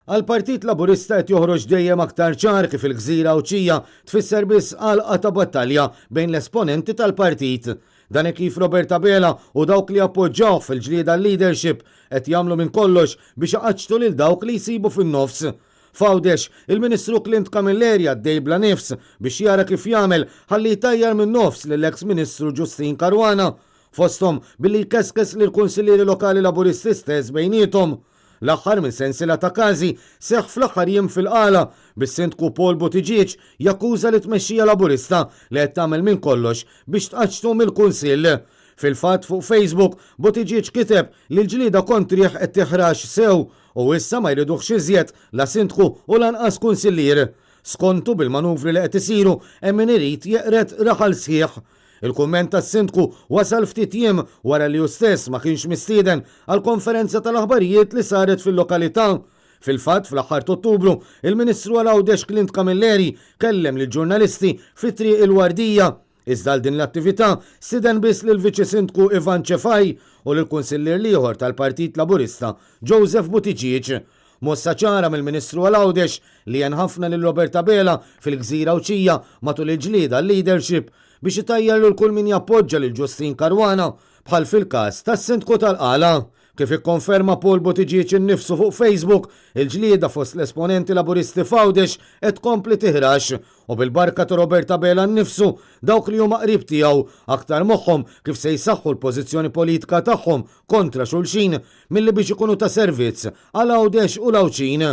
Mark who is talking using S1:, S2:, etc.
S1: Għall-Partit Laburista qed joħroġ dejjem aktar ċar kif il-gżira Għawdxija tfisser biss għalqa ta' battalja bejn l-esponenti tal-partit. Dan hekk kif Robert Abela u dawk li appoġġawh fil-ġlieda għal-leadership qed jagħmlu minn kollox biex iqaċċtu lil dawk li jsibu fin-nofs. F'Għawdex, il-Ministru Clint Camilleri għaddej bla nifs biex jara kif jagħmel ħalli jtajjar min-nofs lill-eks Ministru Justyne Caruana, fosthom billi jkeskes lill-Kunsillieri Lokali Laburisti stess bejniethom. L-aħħar minn sensiela ta' każi seħħ fl-aħħar jiem fil-Qala, bis-Sindku Paul Buttigieg jakkuża lit-tmexxija Laburista li qed tagħmel minn kollox biex tqaċċtu mill-Kunsill. Fil-fatt fuq Facebook, Buttigieg kiteb li l-ġlieda kontrih qed tiħrax sew u issa ma jriduhx iżjed la Sindku u lanqas Kunsillier. Skontu bil-manuvri li qed isiru hemm min irid jeqred raħal sħiħ. Il-kumment tas-Sindku wasal ftit jiem wara li hu stess ma kienx mistieden għall-konferenza tal-aħbarijiet li saret fil-lokalità. Fil-fatt, fl-aħħar t'Ottubru, il-Ministru għal Għawdex Clint Camilleri kellem lill-ġurnalisti fi Triq il-Wardija. Iżda għal din l-attività stieden biss lill-Viċi Sindku Ivan Cefai u lill-Kunsillier l-ieħor tal-Partit Laburista Joseph Buttigieg. Mossa ċara mill-Ministru għal Għawdex li għen ħafna lil Robert Abela fil-gżira Għawdxija matul il-ġlieda għal-leadership biex itajjar lil kull min jappoġġa lil Justyne Caruana bħal fil-każ tas-Sindku tal-Qala. Kif ikkonferma Paul Buttigieg innifsu fuq Facebook, il-ġlieda fost l-esponenti Laburisti f'Għawdex qed tkompli tiħrax u bil-barka ta' Robert Abela nnifsu, dawk li huma qrib tiegħu aktar moħħhom kif se jsaħħu l-pożizzjoni politika tagħhom kontra xulxin milli biex ikunu ta' servizz għal Għawdex u l-Għawdxin.